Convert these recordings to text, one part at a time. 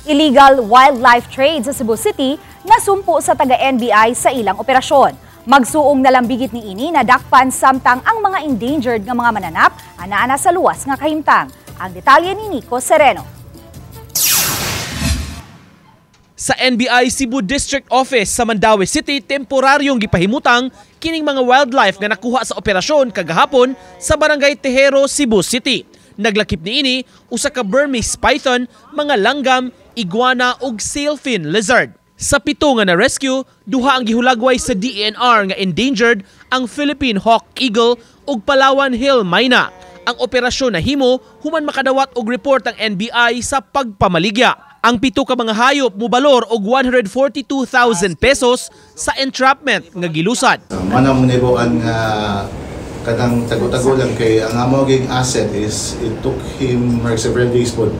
Illegal wildlife trade sa Cebu City nasumpo sa taga-NBI sa ilang operasyon. Magsuong nalambigit ni ini nadakpan samtang ang mga endangered nga mga mananap ana-ana sa luwas nga kahimtang. Ang detalye ni Nico Sereno. Sa NBI Cebu District Office sa Mandaue City, temporaryong gipahimutang kining mga wildlife nga nakuha sa operasyon kagahapon sa Barangay Tejero, Cebu City. Naglakip niini usa ka Burmese python, mga langgam, iguana ug sailfin lizard. Sa pito nga na-rescue, duha ang gihulagway sa DENR nga endangered, ang Philippine Hawk Eagle ug Palawan Hill Myna. Ang operasyon nahimo human makadawat og report ang NBI sa pagpamaligya. Ang pito ka mga hayop mobalor og 142,000 pesos sa entrapment nga gilusad. Manang nibuan nga kanang tago-tago lang kay ang amo ging asset is it took him like several days pod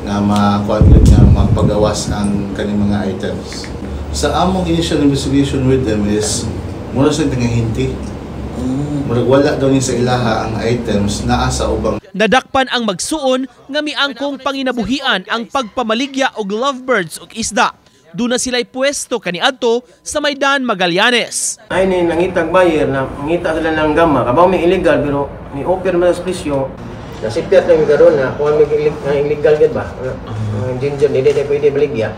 nga makuan gyud nga magpagawas ang kaning mga items. Sa among initial investigation with them is mura sa nga hinti. Murag wala daw ni sa ilaha ang items naa sa ubang. Nadakpan ang magsuon nga miangkong panginabuhian ang pagpamaligya og lovebirds ug isda. Duna sila'y pwesto kaniadto sa Maidan Magallanes. Ay ni nangitag buyer na mangita sila ng gama. Kabaw may illegal pero ni offer man sa presyo. Nasipyat lang mi karon na kuan may illegal gid ba? Mga ginger dili na pwede baligya.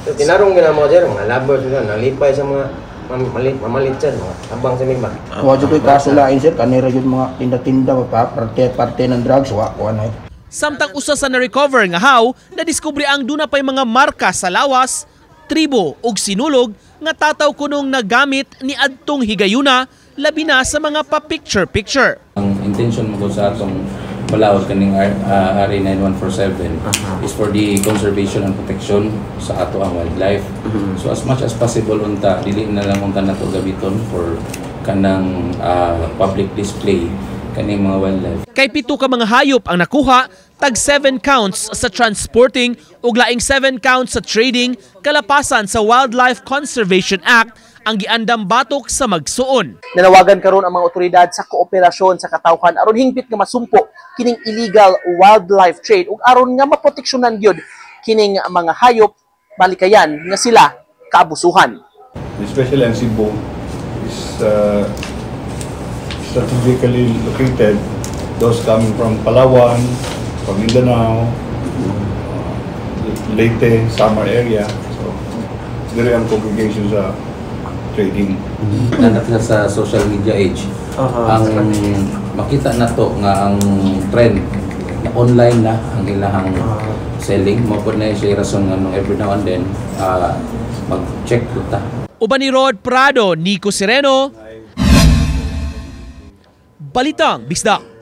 So tinarong gyud ang mga sir, mga lovebirds nga nalipay sa mga mamalit mamalit sir, mga tabang sa ba. Wa jud ko'y kaso lain, sir, kanira jud mga tinda-tinda pa parte-parte ng drugs wa kuan ay. Samtang usa sa na-recover nga haw, nadiskubre ang duna pay mga marka sa lawas, tribo ug sinulog nga tataw kunong nagamit ni adtong higayuna, labi na sa mga pa-picture-picture. Ang intention mo sa atong balaod kaning RA 9147 is for the conservation and protection sa ato ang wildlife. So as much as possible unta dili na lang unta nato gamiton for kanang public display kaning mga wildlife. Kay pito ka mga hayop ang nakuha, tag 7 counts sa transporting ug laing 7 counts sa trading kalapasan sa Wildlife Conservation Act ang giandam batok sa magsuon. Nanawagan karon ang mga otoridad sa kooperasyon sa katawhan aron hingpit nga masumpo kining illegal wildlife trade ug aron nga maproteksyonan gyud kining mga hayop balikayan nga sila kaabusuhan. Especially ang Cebu is strategically located. Those coming from Palawan, from Mindanao, Leyte, Samar area. So, dire ang congregation sa trading. Nanat na sa social media age. Ang makita na to nga ang trend na online na ang ilahang selling mo pod na siya rason nga no every now and then mag-check ta. Uban ni Rod Prado, Nico Sereno, Balitang Bisdak.